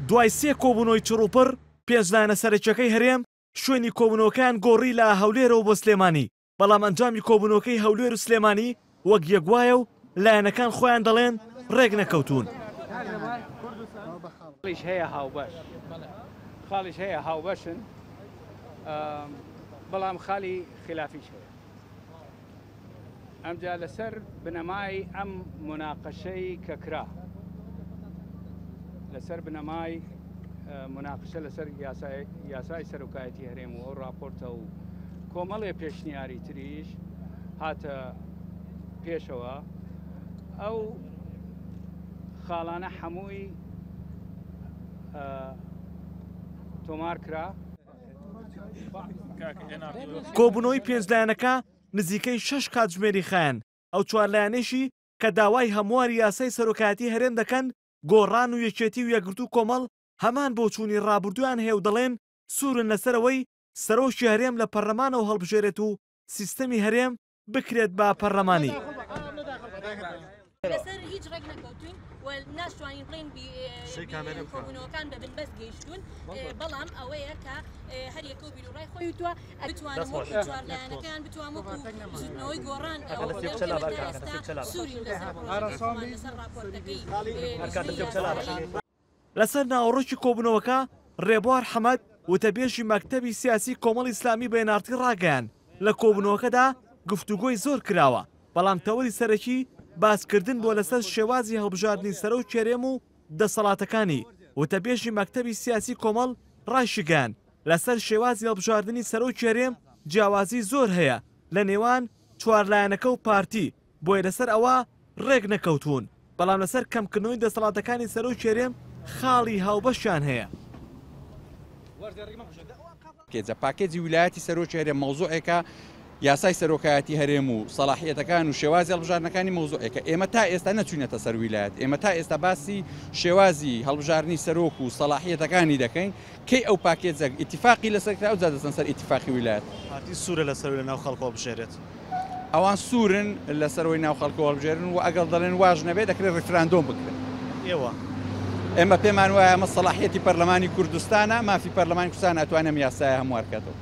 دوای سێ کۆبوونەوەی چڕوپڕ، پێنج لایەنە سەرەکییەکەی هەرێم شوێنی کۆبوونەوەکەیان گۆڕی لە هەولێرەوە بۆ سلێمانی، بەڵام ئەنجامی کۆبوونەوەکەی هەولێر و سلێمانی وەک یەک وایە و لایەنەکان خۆیان دەڵێن ڕێک نەکەوتوون. خاڵیش هەیە هاوبەشن بەڵام خالی خلافیش هەیە. ئەمجا لەسەر بنەمای ئەم موناقەشەی کە کرا لەسەر بنەمای موناقشە لەسەر یاسای سەرۆکایەتی هەرێم و ئەو راپۆرتە و کۆمەڵێ پێشنیاری تریش هاتە پێشەوە ئەو خاڵانە هەمووی تۆمار کرا. کۆبوونەوەی پێنج لایەنەکە نزیکەی شەش کاتژمێری خایاند، ئەو چوار لایەنەیشی کە داوای هەمواری یاسای سەرۆکایەتی هەرێم دەکەن، گۆڕان و یەکێتی و یەکگرتوو کۆمەڵ هەمان بۆچوونی ڕابردوویان هەیە و دەڵێن سوورن لەسەر ئەوەی سەرۆکی هەرێم لە پەرلەمانەوە هەڵبژێرێت و سیستەمی هەرێم بکرێت بە پەرلەمانی. لەسەر هیچ ڕێک نەکەوتوین و ناشتوانین بڵێین کۆبوونەوەکان بە بنبەست گەیشتوون، بەڵام ئەوەیە کە هەر یەکە و بیروڕای خۆی وتووە، بتوانم وەکو چوار لایەنەکەیان بتوانم وەکو بزووتنەوەی گۆڕان ئەوە بڵێم ئێمە تا ئێستا سوورین لەسەر پرۆژەکەی خۆمان لەسەر ڕاپۆرتەکەی لیژنەی یاسایی. لەسەر ناوەڕۆکی کۆبوونەوەکە، ڕێبوار حەمەد، وتەبێژی مەکتەبی سیاسی کۆمەڵی ئیسلامی بە ئێن ئاڕ تی ڕاگەیاند، لە کۆبوونەوەکەدا گفتوگۆی زۆر کراوە، بەڵام تەوەری سەرەکی باسکردن بووە لەسەر شێوازی هەڵبژاردنی سەرۆکی هەرێم و دەسەڵاتەکانی، وتەبێژی مەکتەبی سیاسی کۆمەڵ ڕایشیگەیاند، لەسەر شێوازی هەڵبژاردنی سەرۆکی هەرێم جیاوازی زۆر هەیە لە نێوان چوار لایەنەکە و پارتی، بۆیە لەسەر ئەوە ڕێک نەکەوتوون، بەڵام لەسەر کەمکردنەوەی دەسەڵاتەکانی سەرۆکی هەرێم خاڵی هاوبەشیان هەیە. پاکێجە پاکێجی ویلایەتی سەرۆکی هەرێم مەوزوعێکە، یاسای سەرۆکایەتی هەرێم و سەڵاحیەتەکان و شێوازی هەڵبژاردنەکانی مەوزوعێکە، ئێمە تا ئێستا نەچوینەتە سەر ویلایەت، ئێمە تا ئێستا باسی شێوازی هەڵبژاردنی سەرۆک و سەڵاحیەتەکانی دەکەین، کەی ئەو پاکێجە ئیتیفاقی لەسەر کرا ئەوجا دەچنە سەر ئیتیفاقی ویلایەت. پارتی سوورە لەسەر ئەوەی لەناو خەڵک هەڵبژێرێت. ئەوان سوورن لەسەر ئەوەی ناو خەڵک هەڵبژێرن و ئەگەڵ دەڵێن واش نەبێت دەکرێت ڕیفراندۆم بکرێت. ئێوە؟ ئێمە پێمان وایە ئەمە سەڵاحیەتی پەرلەمانی کوردستانە، مافی پەرلەمانی کوردستانە ئەتوانێ ئەم یاسایە هەموار کاتەوە.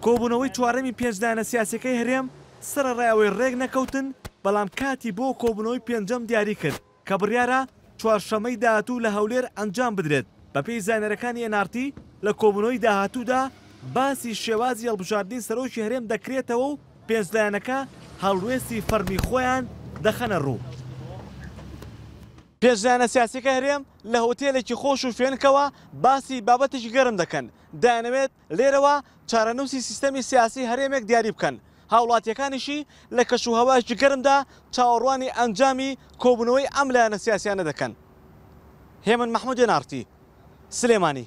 کۆبوونەوەی چوارەمی پێنج لایەنە سیاسیەکەی هەرێم سەرەڕای ئەوەی ڕێک نەکەوتن، بەڵام کاتی بۆ کۆبوونەوەی پێنجەم دیاری کرد کە بڕیارە چوارشەممەی داهاتوو لە هەولێر ئەنجام بدرێت، بەپێی زانیارییەکانی ئێن ئاڕ تی، لە کۆبوونەوەی داهاتوودا باسی شێوازی هەڵبژاردنی سەرۆکی هەرێم دەکرێتەوە و پێنج لایەنەکە هەڵوێستی فەڕمی خۆیان دەخەنە ڕوو. پێنج لایەنە سیاسییەکەی هەرێم لە هۆتێلێکی خۆش و فێنکەوە باسی بابەتێکی گەرم دەکەن، دەیانەوێت لێرەوە چارەنووسی سیستەمی سیاسی هەرێمێک دیاری بکەن، هاوڵاتییەکانیشی لە کەشوهەوایەکی گەرمدا چاوەڕوانی ئەنجامی کۆبوونەوەی ئەم لایەنە سیاسییانە دەکەن. هێمن مەحمود، ئێن ئاڕ تی، سلێمانی.